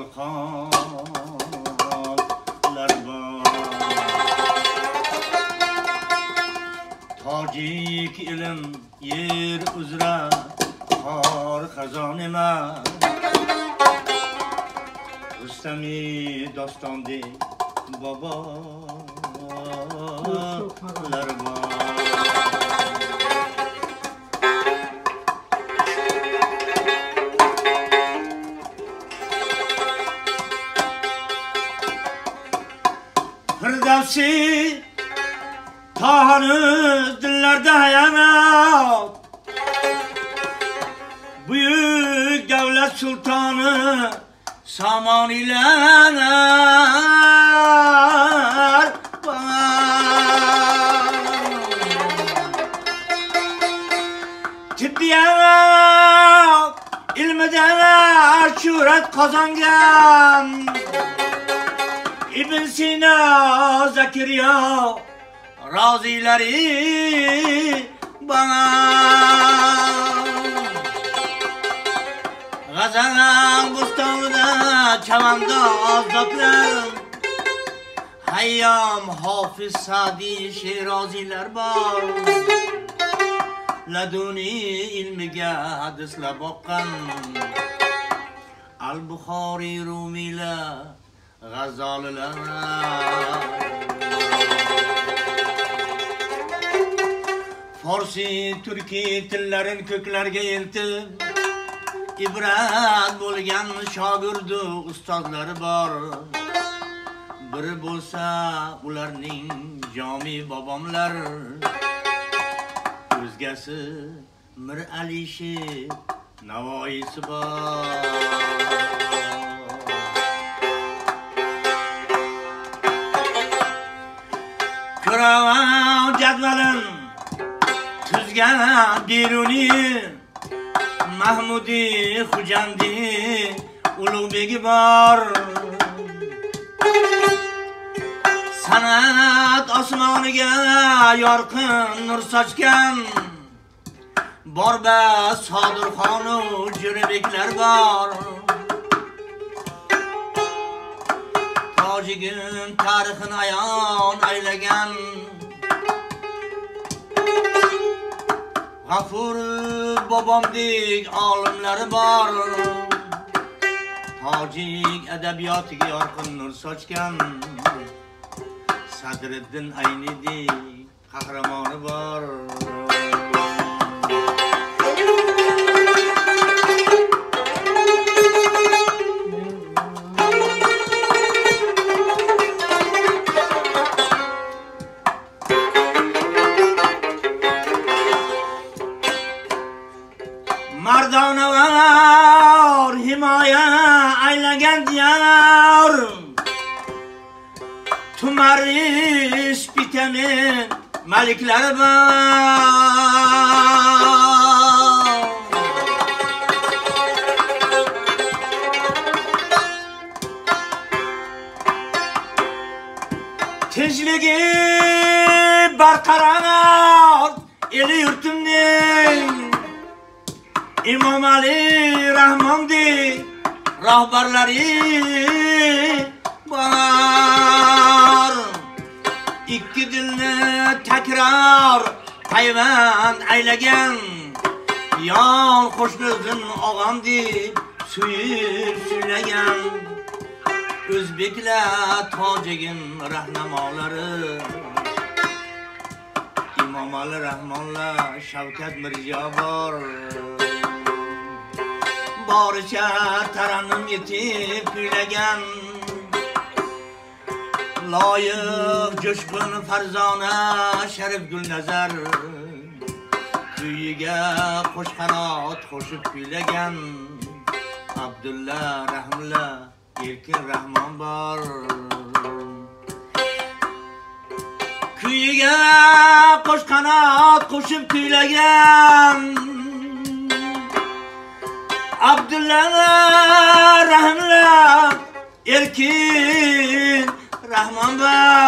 Afzalxonlar bor. Tojik ilm yer uzra xor xazon emas, Rustami dostondek bobolar bor. Firdavsi ta hanuz dillarda hayat, buyuk davlat sultoni Samaniler var. Tibbiyat ilmida şöhret kazangan İbn Sina, Zekeriya, Razileri bana. G'azal bo'stonida chavandozlar, Hayyam, Hofiz, Sa'diy, Sherozilar bor. Laduniy ilmiga hadislar boqqan Al-Buxoriy, Rumiylar, G'azzolilar. Forsi, turkiy tillarin ko'klarga eltib ibrat bo'lgan shogirdu ustozlari bor. Biri bo'lsa ularning Jomiy bobomlar, o'zgasi Mir Alisher Navoiysi bor. Ko'ravan jadvalin tuzgan Beruniy, Mahmudiy, Xo'jandiy, Ulug'begi bor. San'at osmoniga yorqin nur sochgan Borba, Sodirxonu Jo'rabeklar bor. Tojigim tarixini ayon aylagan G'afur bobomdek olimlari bor. Tojik adabiyotiga yorqin nur sochgan Sadriddin Aynidek qahramoni bor. Mardonavar himoya aylagan diyor, Tumaris Pitamen maliklari bor. Tinchligi barqaror eli yurtimning Imom Ali Rahmondek rahbarlari bor. Ikki dilni takror payvand aylagan yon qo'shnisin og'am deb suyib suylagan O'zbeklar tojigim rahnamolari Imom Ali Rahmonlar, Shavkat Mirziyo bor. Boricha tarannum etib kuylagan Loyiq jo'shqin Farzona Sharif Gulnazar kuyiga qo'shqanot qo'shib kuylagan Abdulla Rahimla Erkin Rahmon bor. Kuyiga qo'shqanot qo'shib kuylagan Abdulla Rahimla Erkin Rahmon bor.